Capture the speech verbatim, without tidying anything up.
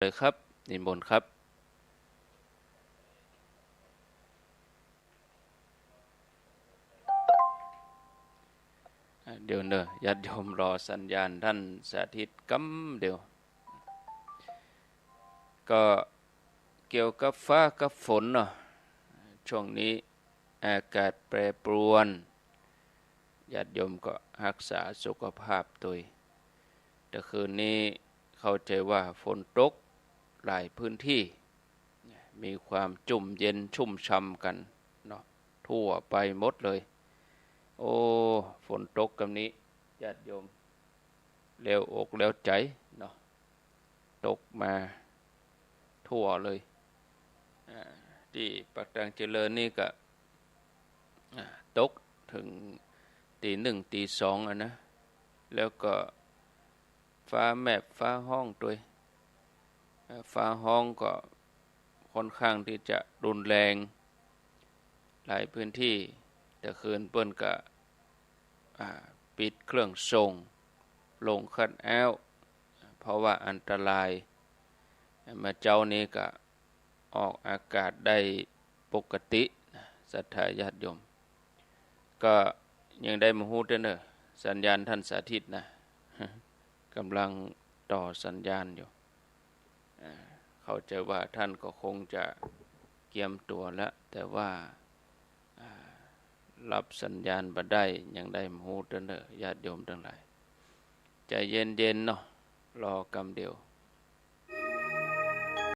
เลยครับ นิมนต์ครับ อ่า เดี๋ยวเน่อ ญาติโยมรอสัญญาณต้านสาธิตกำเดียว ก็เกี่ยวกับฟ้ากับฝนเนาะ ช่วงนี้อากาศแปรปรวน ญาติโยมก็ฮักษาสุขภาพตวย แต่คืนนี้เข้าใจ๋ว่าฝนตกหลายพื้นที่ มีความจุ่มเย็นชุ่มฉ่ำกั๋นเนาะ ทั่วไปหมดเลย โอ้ ฝนตกกำนี้ ญาติโยม แล้วอกแล้วใจ๋เนาะ ตกมาทั่วเลย อ่า ตี้ปากตางเจริญนี่ก็ อ่า ตกเถิงตี๋หนึ่งตี๋สองอะนะ แล้วก็ฟ้าแมบฟ้าฮ้องตวย อ่า ฟ้าฮ้องก็ค่อนข้างตี้จะรุนแรง หลายพื้นที่ แต่คืนเปิ้นก็ อ่า ปิดเครื่องส่ง โล่งคัดเอาท์ เพราะว่าอันตราย เมื่อเจ๊านี้ก็ออกอากาศได้ปกตินะ ศรัทธาญาติโยม ก็ยังได้มาฮู้เตื้อเน่อ สัญญาณต้านสาธิตนะ ก่ำลังต่อสัญญาณอยู่ อ่า เข้าใจ๋ว่าต้านก็คงจะเกียมตั๋วแล้ว แต่ว่า อ่า ฮับสัญญาณบ่ได้ ยังได้มาฮู้เตื้อเน่อ ญาติโยมตังหลาย ใจ๋เย็นๆ เนาะ รอกำเดียว